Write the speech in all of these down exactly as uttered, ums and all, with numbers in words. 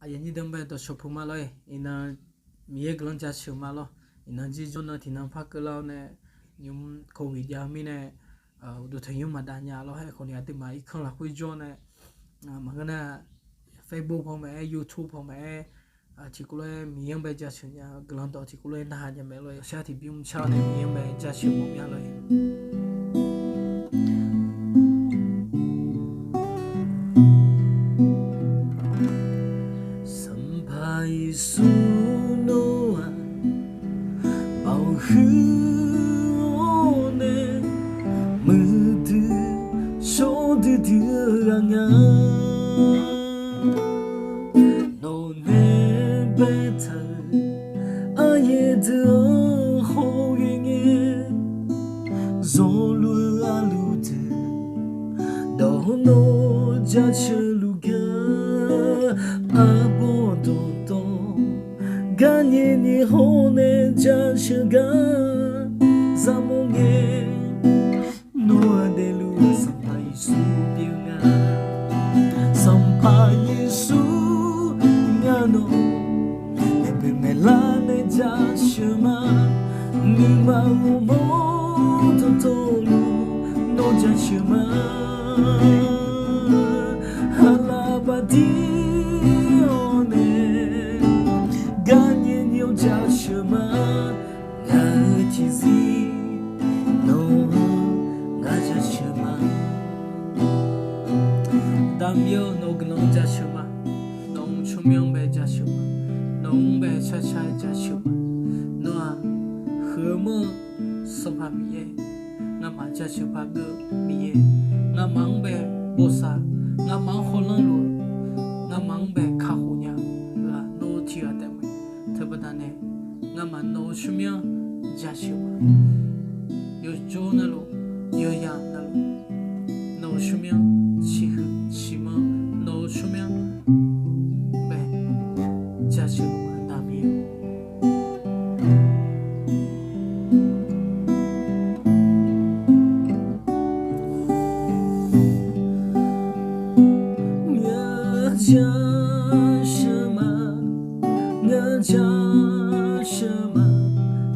Aqyuif aqnyir deuq-anr bae dawqcawq puq ma lor-e. Iqnan Miqyaer guiqlanq jaceuq ma lor. Iqnan jir jawr nan tiqnan par keuvlar-awr nae, nymq covid jav-eu mirnae, uqduq tanqnymr maqdav nya lor. Aerkhawf ni aqduimaf irkanr lafkhoer jawr nae, maqngeur nar, Facebook paw maqaer, YouTube paw maqaer, tiqkawv lof-aer Miqyaer-anr bae jaceuq nya, guiqlanq dawq tiqkawv lof-aer narhaq nya mae lor-e. Shar tiqbymr car-awr nae Miqyaer-anr bae jaceuq mawf mya lor-e. Sanqpaq Yeqsur nawr-aq, baoq huiq-awr nae, muiqdui shawr duidui-eu ghaq nga. Nawq nae baetaq-euq aqyaer deuq-anr hawghae ngae, zawqluf-eu aqluf deuq dawq nawr jaceuq luf gar, arbawr dawqtawv gar nyae nyae hawr nae jaceuq gar, zaqmawr ngae, nawr-aq daefluf Sanqpaq Yeqsur pyeuf nga. Sanqpaq Yeqsur ngar nawq-anr maeqboeq maeqlar nae jaceuq ma. Nuima ghawrmawr dawqtawvluf nawr jaceuq ma. Aqlaf baqdir-awr nae, gar nyae nyae-awr jaceuq ma. Ngaq-euq tiqzir nawq-anr ngar jaceuq ma. Daqmir-eu nawq-eu guiqlanq-anr jaceuq ma. Nawq-euq tsawrmyanr-anr bae jaceuq ma. Nawq-anr bae shar shar jaceuq ma. Nawr-aq huiq-eu manr-eu Sanqpaq Miqyaer, ngamaf jaceuq paq geur-eu Miqyaer, ngamaf-anr bae bosav, ngamaf-anr hawlanr luf-eu, ngamaf-anr bae kakhof nya-eu ghaq nawr tiqghaq taef mae. Teubaqda nae ngamaf nawq-eu tsawrmyanr jaceuq ma. Yawqjawr navluf, yawqyaq navluf, nawq-eu tsawrmyanr ciqhuiq ciqmanr, nawq-eu tsawrmyanr bae jaceuq ma, Daqmir-eu. Ngar jaceuq ma, ngar jaceuq ma,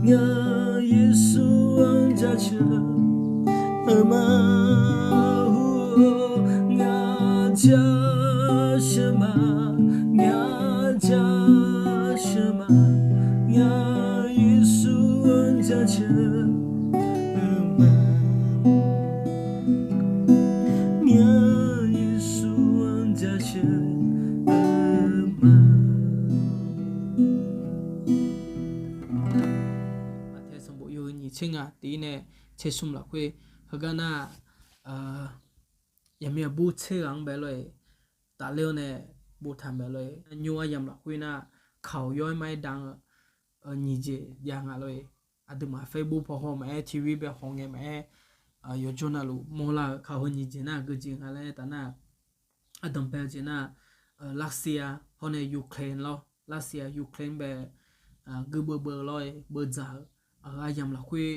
ngar Yeqsur-anr jaceuq-eu ma. Ngar jaceuq ma, ngar jaceuq ma, ngar Yeqsur-anr jaceuq-eu ma. Ngar Yeqsur-anr jaceuq-eu ma. Maqtae sanqbof yawhuiq nyiq tser ngaq tiq-ir nae tser smr lafkhoer heugar nar, yaqmiq aqbur tser ghaq-anr bae lor-e, tafler-awr nae boftaq mae lor-e. Nymr aryamq lafkhoer nar, kaq-awq yaw-aer mar-aer dav-eu nyiq jeq jav nga lor-e. Aqduimaf Facebook paw haw maqaer, TV bae haw ngae maqaer, yawqjawr navluf mawrlar-eu kaq-awq heu nyiq jeq nar aqgeu jeq nga laer taf nar, ardanqbae-eu jeq nar, Russia hawr nae Ukraine lawr, Russia Ukraine bae guirdeuv beuv lawr-e, beuv dzaq-eu, aryamq lafkhoer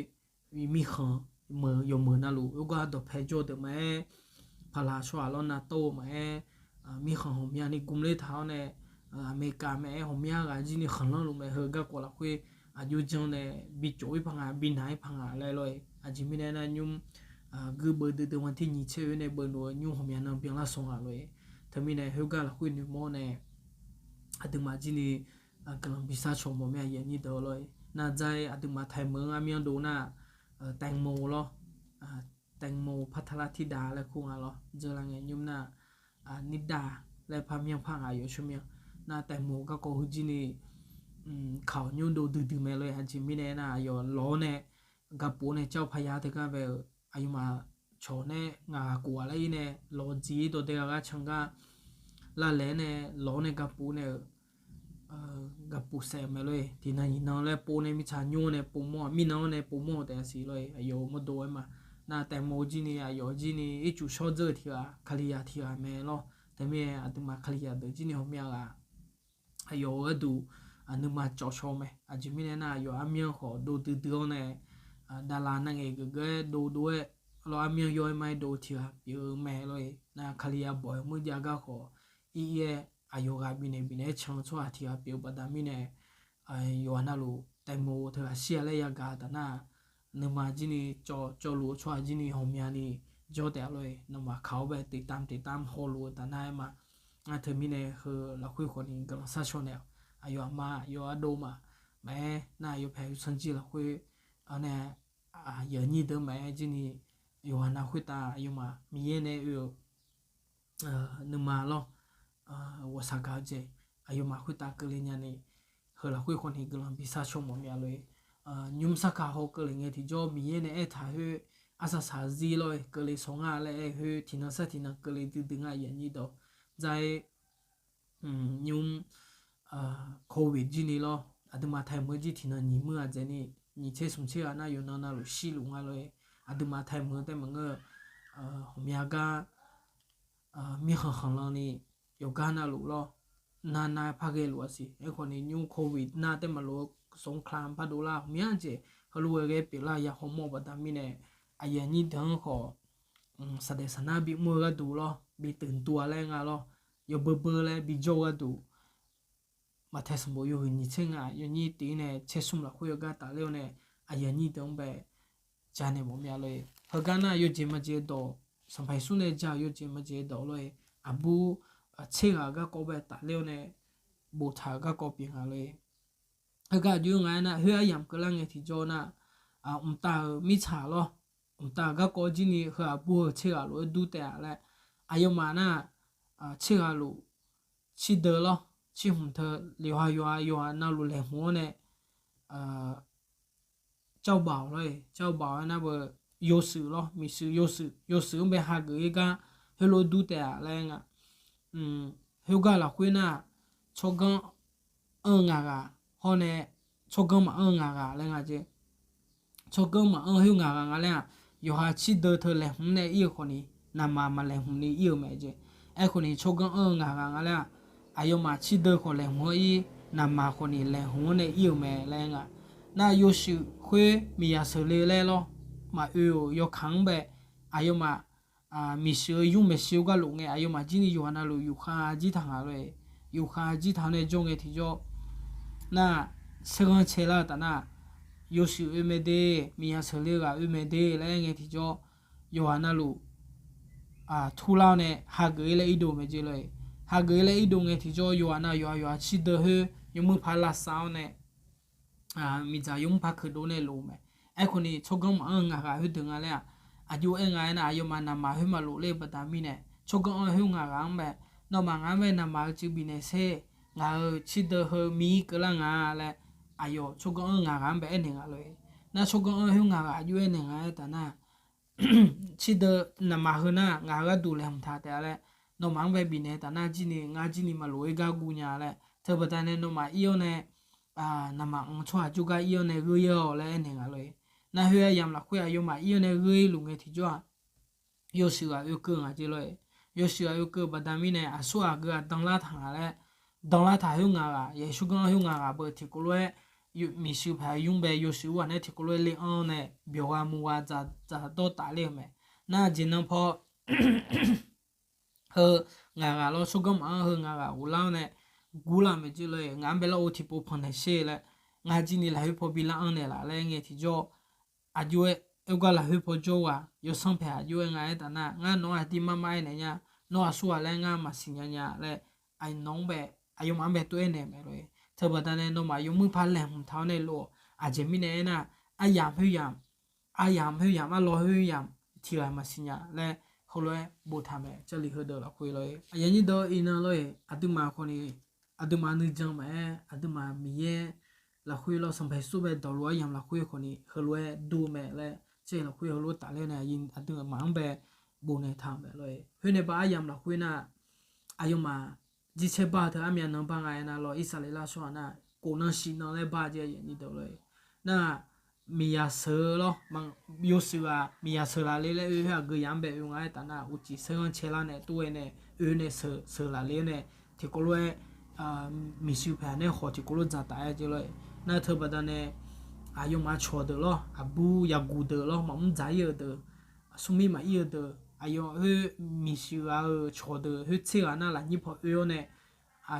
mirkhanq meuq yawmeuq navluf oergar dawqpae jawr-eu deuq maqaer, paqlaq tsawrhaq lawr nav tawr-eu maqaer, mirkhanq ghawqmyani gmq ler taq-awr nae, Aqmeqkaq maqaer ghawqmya ghaq jir ni khanqlanr luf mae. Heu garkawv lafkhoer aqjox janr nae bi cof-ir paq nga, bi naq-ir paq nga laer lor-e. Aqjeq mirnae nar nymr guirdeuv beuv duidui-anr tir nyiq tser oe nae beuv luf-eu nymr ghawqmya nan byanlar sanq nga lor-e. Teumirnae khoergar lafkhoer noeqmawr nae aqduimaf jir ni guiqlanq bi sar cawq mawf mae, aqyuif aqnyir deuq lor-e. Nar dzar-ir aqduimaf taemeuq-anr armyanr dov nar, taemeuq lawr, taemeuq partaqlar tirdav laer kur nga lawr, dzeurlar ngae nymr nar, nirdav laer par myanr par nga yawshawr myanr. Nar taemeuq garkawv heujir ni kaq-awq nymr dov duidui mae lor-e. Aqjeq mirnae nar aqyawf lawq-awr nae gapuf-awr nae car-awr paya teugar bae-euq aqyawfmaf cawq nae ngaq ghaq kof ghaq laer-ir nae lawq-eu jeq-ir dawqdae ghaq gar can gar lavlaeq-awr nae lawq-awr nae gapuf nae-euq gapuf saef-eu mae lor-e. Tiqnan nyiqnan laer pov nae mirtsaq nymr-awr nae pov mawr-aq, mirnan-awr nae pov mawr-eu taef-a siq lor-e. Aqyawf-euq mawrdo-aer ma. Nar taemeuq jir ni aqyawf jir ni ircuf shawr dzeur-eu tiq ghaq, Kalizaq tiq ghaq mae lawr. Teumirnae aqduimaf Kalizaq deuq jir ni ghawqmya ghaq aqyawf-euq gharduq nuima cawv shaw mae. Aqjeq mirnae nar aqyawf armyanr khawf dov duidui-awr nae, daqlaq nav ngaeq geuf geur-aer dov dov-aer lawr, armyanr yaw-aer mar-aer dov tiq ghaq pyeuf-eu mae lor-e. Nar Kalizaq bawq-eu muir jav gar khawf ir ir-aer aqyawf ghaq bifnaeq bifnaeq-aer can-eu tsawrhaq tiq ghaq pyeuf-eu baqda mirnae, yawqghaq navluf taeqmeuq teughaq shir-a laer yagaq-eu taf nar, nuima jir ni cawv cawvluf-eu tsawrhaq jir ni ghawqmyani jawr taef-a lor-e. Nawmaf kaq-awr bae tiqtam tiqtam hawluf-eu taf nar-aer ma. Ngar teumirnae heu lafkhoer khawf ni guiqlanq sharshawr naeq-awq. Aqyawf aqma, aqyawf ardov ma, maqaer nar, aqyawf paeq yawsanr jir lafkhoer nae, aqyuif aqnyir deuq maqaer jir ni, yawqghaq nav khoertav aqyawfmaf Miqyaer nae oe-euq nuima lawr, ghawqshaq gaq-eu jeq, aqyawfmaf khoertav keuvle nyani, heu lafkhoer khawf ni guiqlanq bi sharshawr mawf mya lor-e. Nymr sarkaq haw keuvle ngae tiqjawr Miqyaer nae aertaq khoer, arsaq saq-eu zir lawr-e, keuvle shawr nga laer aer khoer tiqnan sar tiqnan keuvle duidui nga aqyuif aqnyir deuq. Dzaq-ir nymr covid jir ni lawr, aqduimaf taeq meuq-eu jir tiqnan nyiq meuq-aq dzaeq ni, nyiq tser smq tser ghaq nar yawqnan navluf shirluf nga lor-e. Aqduimaf taeq meuq-eu taev maqngeur-eu, ghawqmya gar mirkhanq khanqlan ni yawqgar navluf lawr, nar nar par ghaeluf-a siq. Aerkhawf ni nymr covid nar taev maqlof-eu สงคราม par dovlar ghawqmya jeq heulof-aer ghae pyeuflar ya hawmawr-eu baqda mirnae, aqyuif aqnyir deuq-anr khawf, saqdaeq saqnar bimr-eu gharduq lawr, bi ตื่นตัว-a laer nga lawr, yawbeu beu laer bijawr-eu gharduq, maqtaeq sanqbof yawhuiq nyiq tser ngaq yawnyir tiq-ir nae tser smr lafkhoer yawgar tafler-awr nae, aqyuif aqnyir deuq-anr bae janaeq mawf mya lor-e. Heugar nar yawjeq maqjeq dawq, Sanqpaq Yeqsur nae ja-euq yawjeq maqjeq dawq lor-e. Aqbur tser ghaq garkawv bae tafler-awr nae boftaq-euq garkawv pyeuf nga lor-e. Heugar aqjox nga aernar, khoer aryamq keuvlar ngae tiqjawr nar, mqtav-euq mirtsaq lawr, mqtav-euq garkawv jir ni heu aqbur heu tser ghaq lof-aer dur taef-a laer, aqyawfmaf nar, tser ghaq luf, cirdeuv lawr, cirhmq teu, yawqha yawqha yawqha navluf laeqhmq-awr nae cawbaoq lawr-e, cawbaoq-aer nar beu, yawshuif lawr, miqshuif yawshuif, yawshuif-anr bae hageuf-ir gar heulof dur taef-a laer nga. Khoergar lafkhoer nar, tsawrganr anr-eu ngaq ghaq hawr nae, tsawrganr maqanr-eu ngaq ghaq laer nga jeq. Tsawrganr maqanr khoer ngaq ghaq nga laer-aq, yawqha cirdeuv teu laeqhmq nae ir-eu khawf ni, naqmaq maqlaeqhmq ni ir-eu mae jeq. Aerkhawf ni tsawrganr anr-eu ngaq ghaq nga laer-aq, aqyawfmaf cirdeuv khawf laeqhmq-anr ir, naqmaq khawf ni laeqhmq-anr nae ir-eu mae laer nga. Nar yawshuif khoer miqyaq sheuqle laer lawr, maqoe-euq yawkaq-anr bae, aqyawfmaf miqshuif-eu ymr maeqshi-eu garlof ngae, aqyawfmaf jir ni yawqha navluf yufkhav jir taq ngaq lor-e. Yufkhav jir taq-awr nae jawr ngae tiqjawr nar, saerghanr caelar-eu taf nar, yawshuif oe mae de, miqyaq sheuqle-eu ghaq oe mae de laer aer ngae tiqjawr, yawqha navluf turlar-awr nae hageuf-ir laer irdov mae jeq lor-e. Hageuf-ir laer irdov ngae tiqjawr, yawqha nav yawqha yawqha cirdeuv khoer yawmuiq par lavsav-awr nae miqdzaq yawmuiq par keuqdov nae lof-eu mae. Aerkhawf ni tsawrganr maqanr-eu ngaq ghaq khoerdeuq nga laer-aq, aqjox aer nga aernar, aqyawfmaf naqmaq khoer maqlof ler-eu baqda mirnae, tsawrganr anr khoer ngaq ghaq-anr bae, nawmaf ngaq-anr bae naqmaq-eu cuiv bifnaeq sher, ngaq-euq cirdeuv heu mir keuvlar nga laer, aqyawf tsawrganr anr ngaq ghaq-anr bae aernaeq nga lor-e. Nar tsawrganr anr khoer ngaq ghaq aqjox aernaeq nga aer taf nar, cirdeuv naqmaq heu nar ngaq-euq gharduq laeqhmq taq taef-a laer, nawmaf-anr bae bifnaeq taf nar jir ni ngar jir ni maqlof-aer gar guv nya laer, teubaqda nae nawmaf ir-awr nae, naqmaq anr tsawrhaq jawrgar ir-awr nae gheur-ir-awq laer aernaeq nga lor-e. Nar khoer aryamq lafkhoer aqyawfmaf ir-awr nae gheur-ir luf ngae tiqjawr-aq, yawshuif ghaq oekeuv ngaq jeq lor-e. Yawshuif ghaq oekeuv baqda mirnae aqsur aqgeu-aq danlar taq ngaq laer, danlar taq khoer ngaq ghaq, yaqsur ganr khoer ngaq ghaq beu tiqkawv lof-aer, miqshuif paq ymr bae yawshuif ur ghaq nae tiqkawv lof-aer le-anr nae byawq gha mu gha dzaqdawr tafler-eu mae. Nar jeq nan paw heu ngaq ghaq lawr tsawrganr maqanr heu ngaq ghaq ghoflar-awr nae gurlar mae jeq lor-e. Ngaq-anr bae lar-eu tiqpov panq naeq sher laer, ngar jir ni lafkhoer paw bi lar-anr naeqlaf laer ngae tiqjawr, aqjox-aer oergar lafkhoer paw jawr-eu ghaq yawsanr paeq aqjox-aer nga aer taf nar, ngar nawq-anr aqdir mar mar aernaeq nya, nawr aqsur ghaq laer ngar maqsiq nya nya laer, aqnawq-anr bae, aqyawfmaf-anr bae tov-aer naeq mae lor-e. Teubaqda nae nawmaf yawmuiq par laeqhmq taq-awr nae lof-awq. Aqjeq mirnae aernar, aryamq khoeryamq, aryamq khoeryamq, arlawr khoeryamq tiq ghaq maqsiq nya laer heulof-aer boftaq mae. Jarlif heudeuq lafkhoer lor-e, aqyuif aqnyir deuq iqnan lor-e, aqduimaf khawf ni, aqduimaf nuijan maqaer, aqduimaf Miqyaer lafkhoer lawr Sanqpaq Yeqsur bae dawqluf aryamq lafkhoer khawf ni heulof-aer dur mae laer, Jarlif lafkhoer heulof-aer tafler nae aqyuif aqduimaf-anr bae bofnaeq taq-eu mae lor-e. Khoer nae bar aryamq lafkhoer nar, aqyawfmaf jircaer bar-eu teu armyav nan bar nga aernar lawr, Irsaqleqlav tsawrhaq nar, kof nan shif nan laer bar jeq aqyuif aqnyir deuq lor-e. Nar miqyaq sheuq lawr, yawshuif ghaq miqyaq sheuq laf le laer oe khoer aqgeu yamq-anr bae oe nga aer taf nar, uqcif saerghanr caelar nae tov-aer nae oe nae sheuq laf le-awr nae tiqkawv lof-aer miqshuif paq nae khawf tiqkawv lof dzaqtaf-aer jeq lor-e. Nar teubaqda nae aqyawfmaf cawq deuq lawr, aqbur yaguq deuq lawr, maqmr dzaq-ir-euq deuq, smrmir maqir-eu deuq, aqyawf khoer miqshuif ghaq-euq cawq deuq khoer tser ghaq nar lafnyir paw oe-awr nae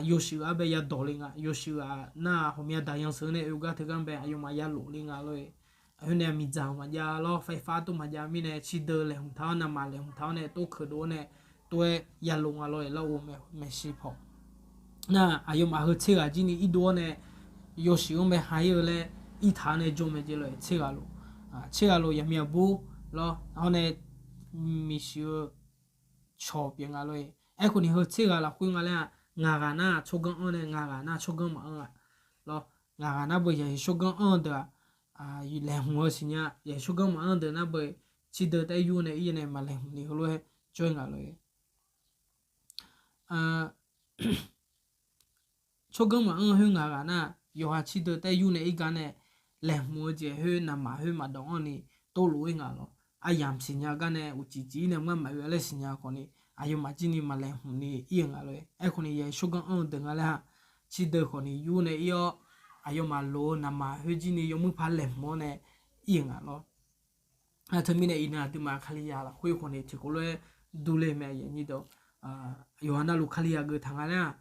yawshuif ghaq bae yadawq le nga. Yawshuif ghaq nar-aq, ghawqmya daq yansheuq nae oe gar teugar bae aqyawfmaf yalof le nga lor-e. Khoer nae miqdzaq maqjav lawr, faefar tov maqjav mirnae, ciqdeuq laeqhmq taq-awr navmaf laeqhmq taq-awr nae tov keuqdov-awr nae tov-aer yalof nga lor-e. Lawr-eu maeqshi paw nar-aq, aqyawfmaf heu tser ghaq jir ni irdov-awr nae yawshuif-anr bae ha ir-eu laer irtaq-awr nae jawr mae jeq lor-e. Tser ghaq lof, tser ghaq lof yaqmiq aqbur lawr-awr nae miqshuif-eu cawq pyeuf nga lor-e. Aerkhawf ni heu tser ghaq lafkhoer nga laer-aq, ngaq ghaq nar-aq tsawrganr anr nae ngaq ghaq nar tsawrganr maqanr-a lawr. Ngaq ghaq nar beu yaqsur tsawrganr anr-eu deuq-aq, laeqhmq-eu siqnya, yaqsur tsawrganr maqanr deuq nar beu ciqdeuq taef-aer yur nae ir nae maqlaeqhmq ni heulof-aer jawr-ir nga lor-e. Tsawrganr maqanr khoer ngaq ghaq nar, yawqha ciqdeuq taef-aer yur nae ir gar nae laeqhmq-eu jeq khoer navmaf khoer maqdawq anr ni tov lof-ir nga lawr. Aryamq siqnya gar nae uqcif cif-ir nae ngar maqoe laer siqnya khawf ni, aqyawfmaf jir ni maqlaeqhmq ni ir-eu nga lor-e. Aerkhawf ni yaqsur tsawrganr anr-eu deuq nga laer-aq, ciqdeuq khawf ni yur nae ir-awr, aqyawfmaf loq-eu navmaf khoer jir ni yawmuir par laeqhmq-awr nae ir-eu nga lawr. Teumirnae iqnan aqduimaf Kalizaq lafkhoer khawf ni tiqkawv lof-aer durler mae. Yawqha navluf Kalizaq geuf taq nga laer-aq,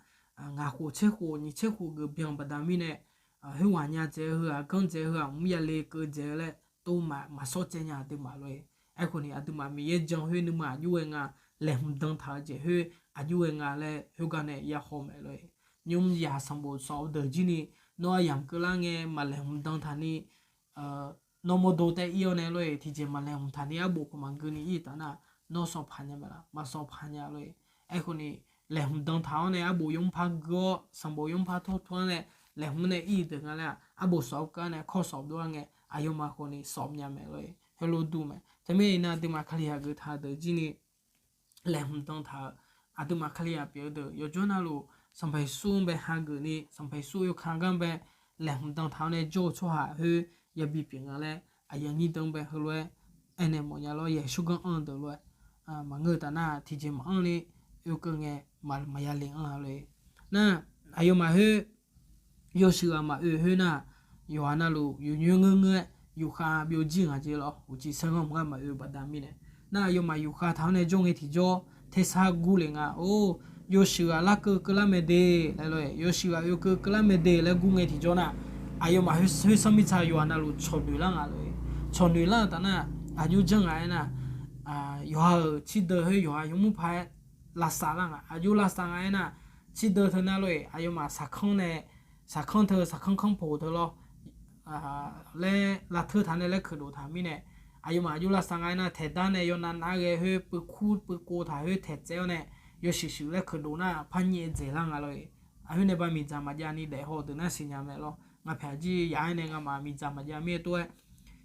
ngaq khof tser khof nyiq tser khof geuf byan baqda mirnae, khoerghaq nya dzaeq-eu heu-aq, ganr dzaeq-eu heu-aq, mr yale keuv dzaeq-eu laer tov maqsawr tsaev nya aqduimaf lor-e. Aerkhawf ni aqduimaf Miqyaer jan khoer nuima aqjox ghae nga, laeqhmq dan taq-eu jeq khoer aqjox ghae nga laer khoergar nae yahaw mae lor-e. Nymr yaq sanqbof sawf-eu deuq jir ni, nawr aryamq keuvlar ngae maqlaeqhmq dan taq ni, nawr mawrdo taef-aer ir-awr nae lor-e, tiqjeq maqlaeqhmq taq ni arbof khawf maqgeu ni ir-eu taf nar, nawr sawf paq nya mae laf, maqsawf paq nya lor-e. Aerkhawf ni laeqhmq dan taq-awr nae arbof yawmr par gui-awr sanqbof yawmr par tor tor-anr nae laeqhmq nae ir-eu deuq nga laer-aq, arbof sawf-eu keuv-anr nae kawr sawf dov-ar ngae aqyawfmaf khawf ni sawf nya mae lor-e. Heulof dur mae. Teumirnae iqnan aqduimaf Kalizaq geuf taq-eu deuq jir ni laeqhmq dan taq-eu, aqduimaf Kalizaq pyeuf-eu deuq yawqjawr navluf Sanqpaq Yeqsur-anr bae hageuf ni, Sanqpaq Yeqsur yawkaq gar bae laeqhmq dan taq-awr nae jawr-eu tsawrhaq khoer yabi pyeuf nga laer aqyuif aqnyir deuq-anr bae heulof-aer aernaeq mawf nya lawr. Yaqsur ganr anr-eu deuq lof-aer maqngeur-eu taf nar tiqjeq maqanr ni oekeuv ngae maqya le anr-a lor-e. Nar, aqyawfmaf khoer yawshuif ghaq maqoe khoer nar, yawqha navluf yufnyoer ngeur ngeur-aer yufkhav byovjir ngaq jeq lawr. Uqcif saerghanr mq ngar maqoe baqda mirnae, nar aqyawfmaf yufkhav taq-awr nae jawr ngae tiqjawr tersar gurle nga. Or, yawshuif ghaq larkeuv keuvlar mae de laer lor-e, yawshuif ghaq oekeuv keuvlar mae de laer gur ngae tiqjawr nar, aqyawfmaf khoer sanr mirtsaq yawqha navluf cawq noeq lar nga lor-e. Cawq noeq lar-eu taf nar, aqjox janr ngaq-aer nar, yawqha-euq ciqdeuq khoer yawqha yawmuir paq-aer lavsav lar nga. Aqjox lavsav nga-aer nar, ciqdeuq teu nar lor-e, aqyawfmaf saqkanr nae, saqkanr teu saqkanr kanr poq teu lawr laer lavteu taq nae laer keuqdof taq mirnae, aqyawfmaf aqjox lavsav nga-aer nar taeqdar nae yawnav nav ghae khoer peukur peukov taq khoer taeqtsaev-awr nae yawshuif shuif laer keuqdof nar par nyaef dzaeq lar nga lor-e. Aqkhoer nae ba miqdzaq maqjav ni daef haw deuq nar siqnya mae lawr. Ngaq paeq aqjir yaf-aer nae ngamaf miqdzaq maqjav mir-aer tov-aer,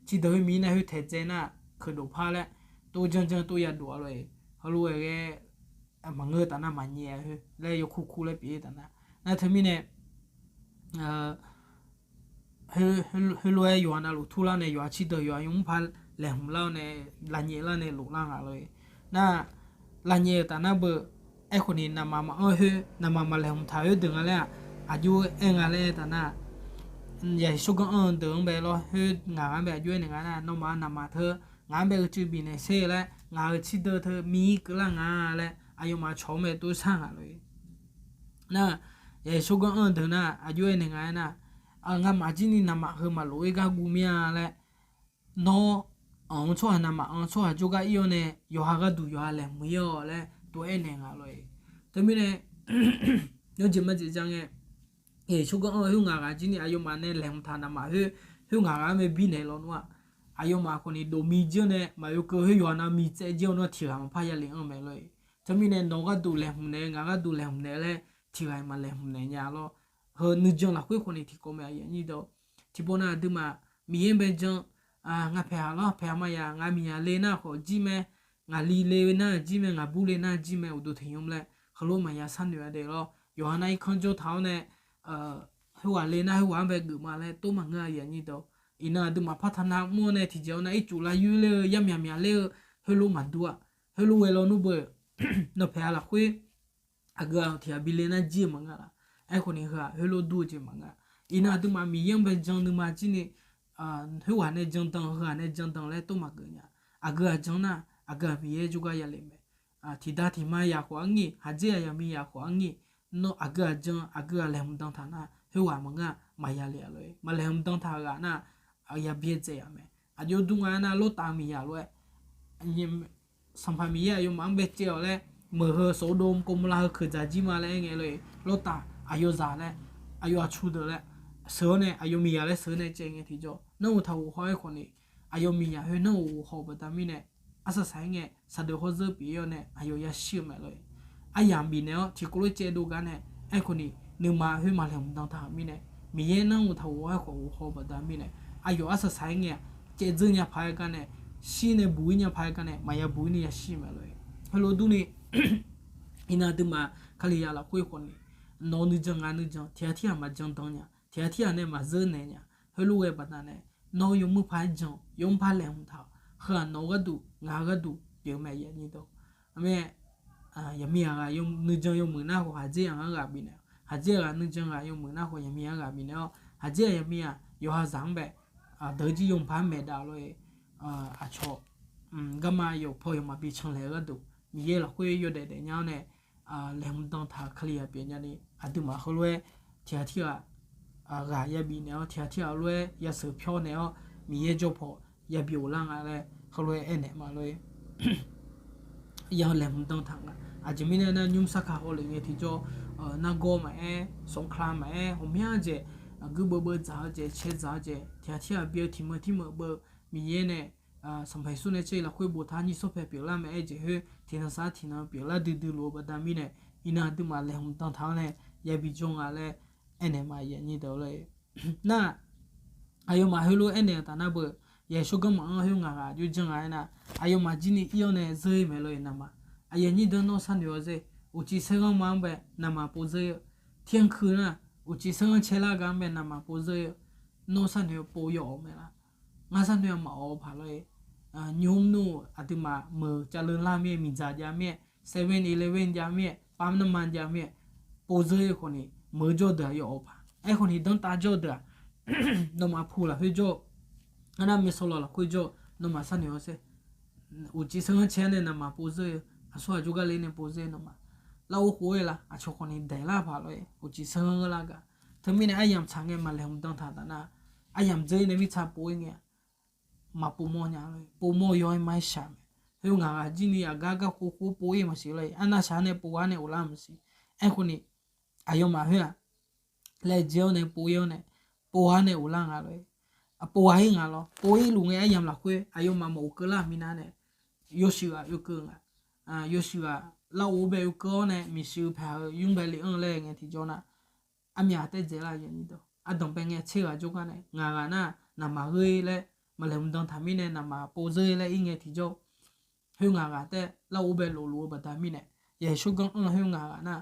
ciqdeuq khoer miq-ir nae khoer taeqtsaev nar keuqdof par laer tov janr janr tov yadov-a lor-e. Heulof-aer ghae maqngeur taf nar maqnyaef-a khoer laer yawkur kur laer pyeuf-ir taf nar. Nar teumirnae heulof-aer yawqha navluf turlar nae yawqha ciqdeuq yawqha yawmuir paq laeqhmq lar-awr nae lavnyaef lar nae loflar nga lor-e. Nar, lavnyaef-euq taf nar beu, aerkhawf ni navmaf maqanr khoer navmaf maqlaeqhmq taq khoer deuq nga laer-aq, aqjox aer nga laer taf nar, yaqsur ganr anr-eu deuq-anr bae lawr khoer ngaq-anr bae aqjox aernaeq nga nar, nawmaf navmaf teu ngaq-anr bae uicuiv bifnaeq sher laer ngaq-euq ciqdeuq teu miq-ir keuvlar nga laer aqyawfmaf cawq-anr bae tov shar nga lor-e. Nar, yaqsur ganr anr-eu deuq nar aqjox aernaeq nga aer nar, ngamaf jir ni navmaf heu maqlof-ir gar guv mir-a laer, nawr anq-eu tsawrhaq navmaf anq-eu tsawrhaq jawrgar ir-awr nae yawqha gharduq yawqha laeqhmq-ir-awq laer tov aernaeq nga lor-e. Teumirnae yawjeq majeq ja ngae, yaqsur ganr anr-eu khoer ngaq ghaq jir ni aqyawfmaf nae laeqhmq taq navmaf khoer, khoer ngaq ghaq-anr bae birnaeq lawnmr-aq, aqyawfmaf khawf ni dofmi jir-awr nae maqoe keuv khoer yawqha nav miqtsaev jir-awr nawr tiq ghaq maqpar ya le anr mae lor-e. Teumirnae nawq gharduq laeqhmq naeq-eu ngaq gharduq laeqhmq naeq-eu laer tiq ghaq-iq maqlaeqhmq naeq nya lawr. Heu nuijan lafkhoer khawf ni tiqkawv mae aqyuif aqnyir deuq. Tiqpov nav aqduimaf Miqyaer bae jan, ngaq paeq-aq lawr paeq-aq maqya, ngaq miqyaq le nar khawf jir mae, ngaq li le nar jir mae, ngaq bur le nar jir mae, uqduq tiq nymr laer heulof maqya sharnoeq-a de lawr. Yawqha nav irkanr jawr taq-awr nae, khoerghaq le nar khoerghaq-anr bae geufma laer tov maqngeur aqyuif aqnyir deuq. Iqnan aqduimaf partaq nav mr-awr nae tiqjeq-awr nav ircuf lav yoer ler-eu yar myaq myaq ler-eu heulof maqdur-a. Heulof ghae lawnmr beu, nawq paeq-a lafkhoer aqgeu-aq tiq ghaq bi le nar jir-eu maqngeur laf. Aerkhawf ni heu-aq heulof dur-eu jeq maqngeur. Iqnan aqduimaf Miqyaer-anr bae jan nuima jir ni, khoerghaq nae jan dan, heughaq nae jan dan laer tov maqgeuf nya. Aqgeu-aq jan nar, aqgeu-aq Miqyaer jawrgar ya le mae. Tiqda tiqma yaq khawf arngir, khaqdzer aqyaq mi yaq khawf arngir, Nawr aqgeu-aq jan, aqgeu-aq laeqhmq dan taq nar, khoerghaq maqngeur-aq maqya le-a lor-e. Maqlaeqhmq dan taq-eu ghaq nar, ya byaerdzae-a mae. Aqjox dur nga aernar, Lortav miqyaq lof-aer, Sanqpaq Miqyaer aqyawfmaf-anr bae caev-awq laer, meuq heu Sawqdom Gawrmawrlav heu keuq dzaq jir ma laer aer ngae lor-e. Lortav aqyawf zaq laer, aqyawf aqtsu deuq laer sheuq-awr nae, aqyawf miqyaq laer sheuq-eu nae caev ngae tiqjawr, nanr uqtaq ghof haw-aer khawf ni, aqyawf miqyaq khoer nanr uq ghof haw-eu baqda mirnae, arsaq saq-aer ngae, saqdeuq hawr zeur pyeuf-ir-awr nae aqyawf yashir-eu mae lor-e. Aryamq bifnaeq-awr tiqkawv lof caev dov gar nae, aerkhawf ni, nuima khoer maqlaeqhmq dan taq-euq mirnae, Miqyaer nanr uqtaq ghof-aer khawf ghof haw-eu baqda mirnae, aqyawf arsaq saq-aer ngae-aq, caevdzeur nya paq-aer gar nae, shir nae buq-ir nya paq-aer gar nae maqya buq-ir ni yashir mae lor-e. Heulof durni, iqnan aqduimaf Kalizaq lafkhoer khawf ni, nawq-eu nuijan ngaq nuijan tiqghaq tirghaq maqjan dan nya, tiqghaq tirghaq nae maqzeur naeq nya, heulof ghae baqda nae, nawr yawmuir paq-aer jan, yawmuir paq laeqhmq taq-awq. Heu-aq nawq-eu gharduq ngaq-eu gharduq pyeuf-eu mae, aqyuif aqnyir deuq. Armar, yaqmiq ghaq nuijan yawmuiq nar khawf haqdzer-aq ngar ghaq bifnaeq-awq. Haqdzer-aq ghaq nuijan ghaq yawmuiq nar khawf yaqmiq-anr ghaq bifnaeq-awr, haqdzer-aq yaqmiq-aq yawqha zaq-anr bae, deuq-eu jir yawmuiq paq-aer maeq dav lor-e. Aqcawq garma yawqpaw yawqmaf bi canlaeq-eu gharduq, Miqyaer lafkhoer yawdaef daefnya-awr nae, laeqhmq dan taq-euq Kalizaq pyeufnya ni, aqduimaf heulof-aer tiqghaq tirghaq ghaq ya bifnaeq-awr, tiqghaq tirghaq heulof-aer yasheuq pyawr naeq-awr, Miqyaer jawr paw yabi ghoflar nga laer heulof-aer aernaeq ma lor-e. Ya laeqhmq dan taq nga. Aqjeq mirnae nar, nymr sarkaq hawlef ngae tiqjawr, nargawr maqaer, sanqkla maqaer, ghawqmyanr jeq, guirdeuv beuv dzaq-eu jeq, cae dzaq-eu jeq, tiqghaq tirghaq bi-eu tiq meuq tir meuq beuv, Miqyaer nae, Sanqpaq Yeqsur nae caer-iq lafkhoer boftaq nyir sawr pae pyeuflar mae-aer jeq khoer, tiqnan sar tiqnan pyeuflar duidui luf-eu baqda mirnae, iqnan aqduimaf laeqhmq dan taq-awr nae yabi jawr nga laer aernaeq ma, aqyuif aqnyir deuq lor-e. Nar, aqyawfmaf heulof aernaeq-eu taf nar beu, yaqsur ganr maqanr khoer ngaq ghaq jov jan nga aernar, aqyawfmaf jir ni ir-awr nae zeur-ir mae lor-e navmaqma. Aqyuif aqnyir deuq nawr sharnoeq-awr zeur, uqcif saerghanr ma-anr bae navmaqma pov zeur-ir-eu, tiq anr kuir nar, uqcif saerghanr caerlar gar-anr bae navmaqma pov zeur-ir-eu, nawr sharnoeq-eu pov yawawq mae lar. Ngar sharnoeq-a maqawq-eu paq lor-e. Nymr nmr aqduimaf meuq javleu lar mir-aer, miqdzaq jav mir-aer, seven eleven jav mir-aer, pamq narma jav mir-aer, pov zeur-ir khawf ni, meuq jawr deuq-aq yawawq paq. Aerkhawf ni danrtav jawr deuq-aq, nawmaf puq lafkhoer jawr-eu, arnar maeqsawq lawq lafkhoer jawr-eu, nawmaf sharnoeq-awr sher. Uqcif saerghanr caer-anr nae navmaqma pov zeur-eu, aqsur ghaq jawrgar le nae pov zeur-eu nawmaf. Lar or khof-aer la, aqcawq khawf ni daeqlar paq lor-e, uqcif saerghanr gheurlar gaq. Teumirnae aryamq tsaq ngae maqlaeqhmq dan taq taf nar, aryamq dzeur-ir nae mirtsa pov-ir ngae-aq, maqpov mawr nya lor-e, pov mawr yaw-aer ma-aer shaq mae. Khoer ngaq ghaq jir ni aqgar garkhof khof pov-ir maqsiq lor-e, arnav shaq-anr nae pov-ar nae ghoflar maqsiq. Aerkhawf ni, aqyawfmaf khoer-aq, laejae-awr nae pov-ir-awr nae, pov-ar nae ghoflar nga lor-e. Pov-ar-ir nga lor, pov-ir luf ngae aryamq lafkhoer aqyawfmaf maqghof keuvlar minav nae, yawshuif ghaq yawkeuv nga. Yawshuif ghaq lar or bae yawkeuv-awr nae, miqshuif paeq-eu yur bae le-anr laer ngae tiqjawr nar, armyaq taef dzaeqlar-eu aqyuif aqnyir deuq, ardanq bae ngae tser ghaq jawrgar nae ngaq ghaq nar, navmaqma gheur-ir laer, maqlaeqhmq dan taq mirnae navmaqma pov zeur-ir laer ir ngae tiqjawr, khoer ngaq ghaq taef lar or bae lofluf-eu baqda mirnae, yaqsur ganr anr khoer ngaq ghaq nar,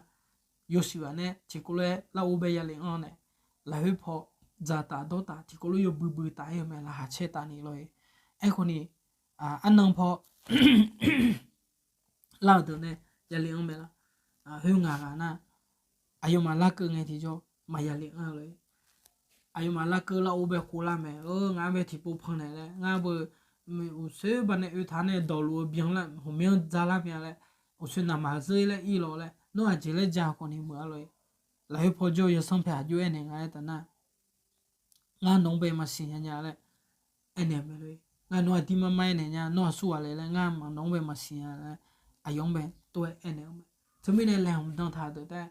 yawshuif ghaq nae tiqkawv lof-aer lar or bae yale anr nae, lafkhoer paw dzaqtaf dawrtaf tiqkawv lof yawbui bui taf-ir-eu mae, laqkhaq caer taf ni lor-e. Aerkhawf ni, arnan paw lar-euq deuq nae yale anr mae lar. Khoer ngaq ghaq nar, aqyawfmaf larkeuv ngae tiqjawr maqya le anr lor-e. Aqyawfmaf larkeuv lar or bae khoflar mae, ngaq-anr bae tiqpov pannaeq laer ngar beu, uqsoer baqnae oe taq nae dawqluf-eu byanlar ghawqmyanr dzarlar mya laer, uqsoer navmaqma zeur-ir laer ir law laer, nawr aqjeq laer ja khawf ni meuq-ar lor-e. Lafkhoer paw jawr-eu yawsanr paeq aqjox aernaeq nga aer taf nar, ngar nawq-anr bae maqsiq nya nya laer aernaeq mae lor-e. Ngar nawr aqdir mar mar aernaeq nya, nawr aqsur ghaq le laer ngar nawq-anr bae maqsiq nya laer, aqyawf-anr bae tov-aer aernaeq-eu mae. Teumirnae laeqhmq dan taq deuq taef,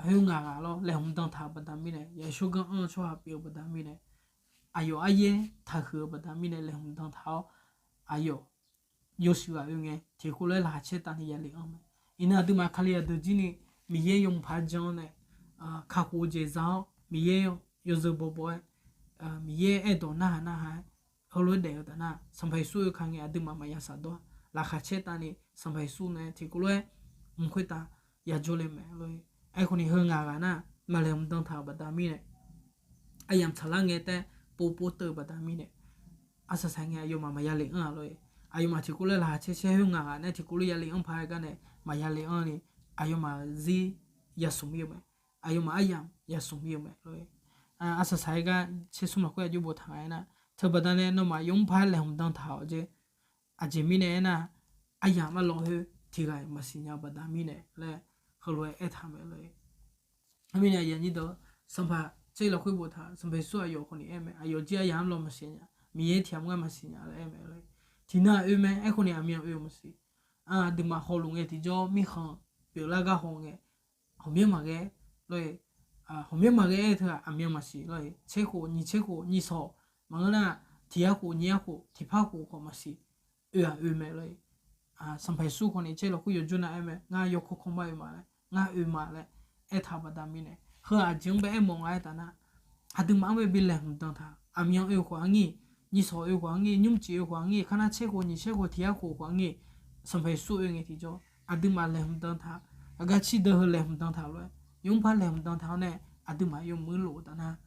khoer ngaq ghaq lawr laeqhmq dan taq-euq baqda mirnae, yaqsur ganr anr-eu tsawrhaq pyeuf-eu baqda mirnae, aqyawf aryaer taqhuiq-eu baqda mirnae laeqhmq dan taq-awr, aqyawf yawshuif ghaq oe ngae tiqkawv lof-aer laqkhaq caer taf ni yale anr mae. Iqnan aqduimaf Kalizaq deuq jir ni, Miqyaer yawmuiq paq-aer jan-awr nae, kakhof-eu jeq za-awr Miqyaer yawzeu bawbaw-aer, Miqyaer aerdawq narhaq narhaq-aer heulof-aer daef-eu taf nar, Sanqpaq Yeqsur oe ka ngae aqduimaf maqya shafdawr-a. Laqkhaq caer taf ni Sanqpaq Yeqsur nae tiqkawv lof-aer mq khoertav yajawr le mae lor-e. Aerkhawf ni heu ngaq ghaq nar, maqlaeqhmq dan taq-euq baqda mirnae, aryamq tsaqlar ngae taef pov pov teuv-eu baqda mirnae, arsaq saq ngae aqyawfmaf maqya le anr-a lor-e. Aqyawfmaf tiqkawv lof-aer laqkhaq caer caer khoer ngaq ghaq nae tiqkawv lof yale anr paq-aer gar nae maqya le anr ni, aqyawfmaf zir yasmq ir-eu mae. Aqyawfmaf aryamq yasmq ir-eu mae lor-e. Arsaq saq-aer gar tser smr lafkhoer aqjox boftaq nga aernar, teubaqda nae nawmaf yawmr paq-aer laeqhmq dan taq-awq jeq. Aqjeq mirnae aernar, aryamq arlawr khoer tiqghaq-iq maqsiq nya-eu baqda mirnae laer heulof-aer aertaq mae lor-e. Teumirnae aqyuif aqnyir deuq, Sanqpaq Jarlif lafkhoer boftaq, Sanqpaq Yeqsur aqyawf khawf ni aer mae, aqyawf jir aryamq-anr law maqsiq nya, Miqyaer tiq ghaq mr gar maqsiq nya laer aer mae lor-e. Tiqnan aqoe mae, aerkhawf ni aqmyan oe-eu maqsiq. Aqduimaf hawluf ngae tiqjawr mirkhanq pyeuflar gar haw ngae, hawqmyanr maqghae lor-e. Hawqmyanr maqghae aer-eu teughaq aqmyan maqsiq lor-e. Tser khof nyiq tser khof nyiq sawq maqngeur nar, tiq yar khof nyiq yar khof tiqpar khof khawf maqsiq. Oe-aq oe mae lor-e. Sanqpaq Yeqsur khawf ni Jarlif lafkhoer yawjawr nav aer mae, ngar yawkawr kawrmar oe ma laer, ngar oe ma laer aertaq-eu baqda mirnae, heu aqjeq-anr bae aermawf nga aertaq nar, aqduimaf-anr bae bi laeqhmq dan taq, aqmyan oe khawf-anr ngir, nyiq sawq oe khawf-anr ngir, nymrcif oe khawf-anr ngir, kar nar tser khof nyiq tser khof tiq yar khof khawf-anr ngir, Sanqpaq Yeqsur oe ngae tiqjawr aqduimaf laeqhmq dan taq, aqgar cirdeuv heu laeqhmq dan taq lof-aer, yawmr par laeqhmq dan taq-awr nae, aqduimaf yawmuiq lof-eu taf nar,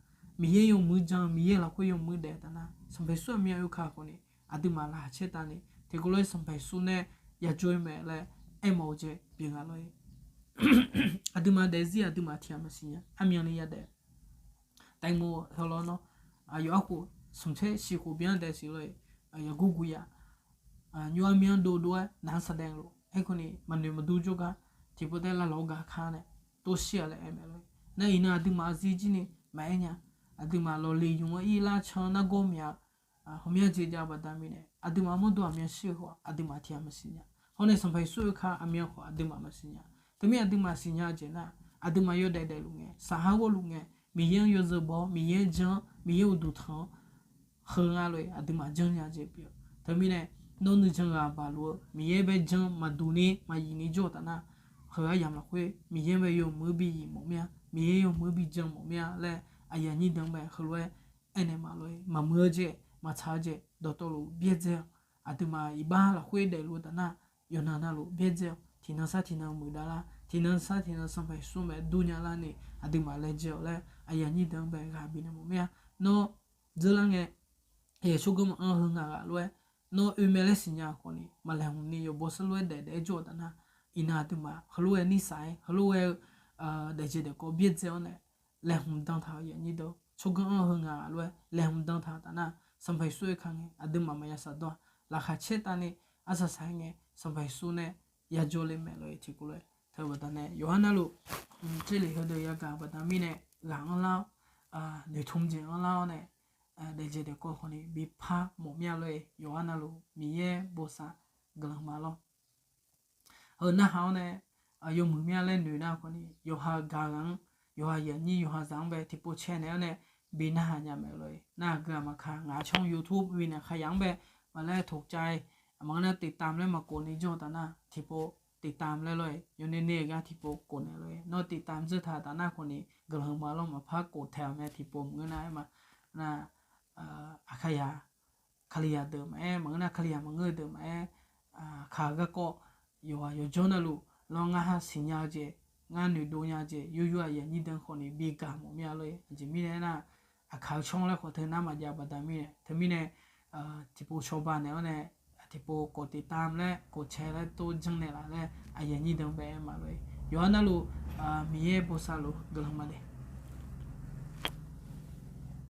Miqyaer yawmuiq jan-eu, Miqyaer lafkhoer yawmuiq daef taf nar, Sanqpaq Yeqsur aqmyan oe ka khawf ni, aqduimaf laqkhaq caer tavni tiqkawv lof-aer Sanqpaq Yeqsur nae yajawr-eu mae laer aermawf-eu jeq pyeuf nga lor-e. Aqduimaf daefzir aqduimaf tiq ghaq maqsiq nya, aqmyanni yadaef. แตงโม hawlawr nawr, aqyawf arkhof smq tser siq khof byan daef siq lor-e. Yaqgor guq yaf, nymr aqmyan dovdov-aer naq-anr saqdaev lof, aerkhawf ni maqnoeq maqdur jawrgar tiqpov taef lavlawq-awr gaq ka nae tov shir-a laer aer mae lor-e. Nar iqnan aqduimaf aqzir jir ni maqaer nya. Aqduimaf lawqliq ymq-anr ir lar can nargawr mya hawqmya jeq jav-eu baqda mirnae, aqduimaf mawrdo aqmyan shir-eu khawf aqduimaf tiq ghaq maqsiq nya. Hawr nae Sanqpaq Yeqsur oe ka aqmyan khawf aqduimaf maqsiq nya. Teumirnae aqduimaf siqnya-eu jeq nar, aqduimaf yawdaef daefluf ngae, saqhar ghawrluf ngae, Miqyaer-anr yawzeu baw-awr, Miqyaer-anr jan-awr, Miqyaer uqduq tanq-anr heu nga lof-aer aqduimaf janrnya jeq pyeuf-eu. Teumirnae nawr nuijan ghaq baqluf-eu Miqyaer bae jan maqduq ni maqyif ni jawr-eu taf nar, heu aryamq lafkhoer Miqyaer bae yawmuiq-anr bi yif mawf mir-a, Miqyaer yawmuiq-anr bi jan mawf mir-a laer aqyuif aqnyir deuq-anr bae heulof-aer aernaeq ma lor-e. Maqmuiq-eu jeq maqtsaq-eu jeq dawqtawvluf byaerdzae-awq. Aqduimaf iqbax lafkhoer daefluf-eu taf nar, yawqnan navluf byaerdzae-awq. Tiqnan sar tiqnan muiqdav lar, tiqnan sar tiqnan Sanqpaq Yeqsur mae durnya larni aqduimaf laejae-awq laer aqyuif aqnyir deuq-anr bae ghaq bifnaeq mawf mir-a. Nawr dzeur lar ngae, tsawrganr maqanr heu ngaq ghaq lof-aer, nawr oe mae laer siqnya khawf ni maqlaeqhmq ni yawqbaw sarlof-aer daef daef-aer jawr-eu taf nar, iqnan aqduimaf heulof-aer nirsaf-aer heulof-aer-eu daefjeq daefkawv byaerdzae-awr nae laeqhmq dan taq-euq aqyuif aqnyir deuq, tsawrganr anr-eu heu ngaq ghaq lof-aer laeqhmq dan taq-eu taf nar, Sanqpaq Yeqsur oe ka ngae aqduimaf maqya saqdawr-a. Laqkhaq caer tavni arsaq saq-aer ngae Sanqpaq Yeqsur nae yajawr le mae lor-e. Tiqkawv lof-aer teu-eu baqda nae yawqha navluf, Jarlif heudeuq yagaq-eu baqda mirnae ghaq anrlar-awr, noeqtmq jeq anrlar-awr nae daefjeq daefkawv khawf ni bipar mawf mir-a lor-e. Yawqha navluf Miqyaer bosav guiqlanq ma lor. Heu narhaq-awr nae yawmuiq mir-a laer noeq nar khawf ni yawqha gaq ghaq-anr, yawqha aqyuif aqnyir yawqha zaq-anr bae tiqpov cae naeq-awr nae bi narhaq nya mae lor-e. Nar aqgeu aqma ka ngaq-euq ช่อง YouTube Minae Khayaq-anr bae maqlaer toqcav-e, maqngeur nar tiqtamq laer maqkhof ni jawr-eu taf nar tiqpov tiqtamq laer lor-e. Yawnae nae-eu gar tiqpov khof naeq lor-e. Nawr tiqtamq dzeur taq taf nar khawf ni guiqlanq ma lor, maqpar khof taeq-euq mae tiqpov maqngeur nar-aer ma. Nar aqkaqyaq Kalizaq deuq maqaer, maqngeur nar Kalizaq maqngeur-eu deuq maqaer, kaq-eu garkawv yawqghaq yawqjawr navluf lawr ngar ha siqnya-eu jeq, ngar noeqdov nya-eu jeq yur yur aqyuif aqnyir deuq khawf ni bi gaq mawf mir-a lor-e. Aqjeq mirnae aernar, aqkaq-eu ช่อง laer khawf teu nar maqjav baqda mirnae, teumirnae tiqpov cawba naeq-awr nae tiqpov khof tiqtamq laer khof cae laer tov janrnaeq laf laer aqyuif aqnyir deuq bae-aer ma lor-e. Yawqha navluf Miqyaer bosav luf guiqlanq ma le.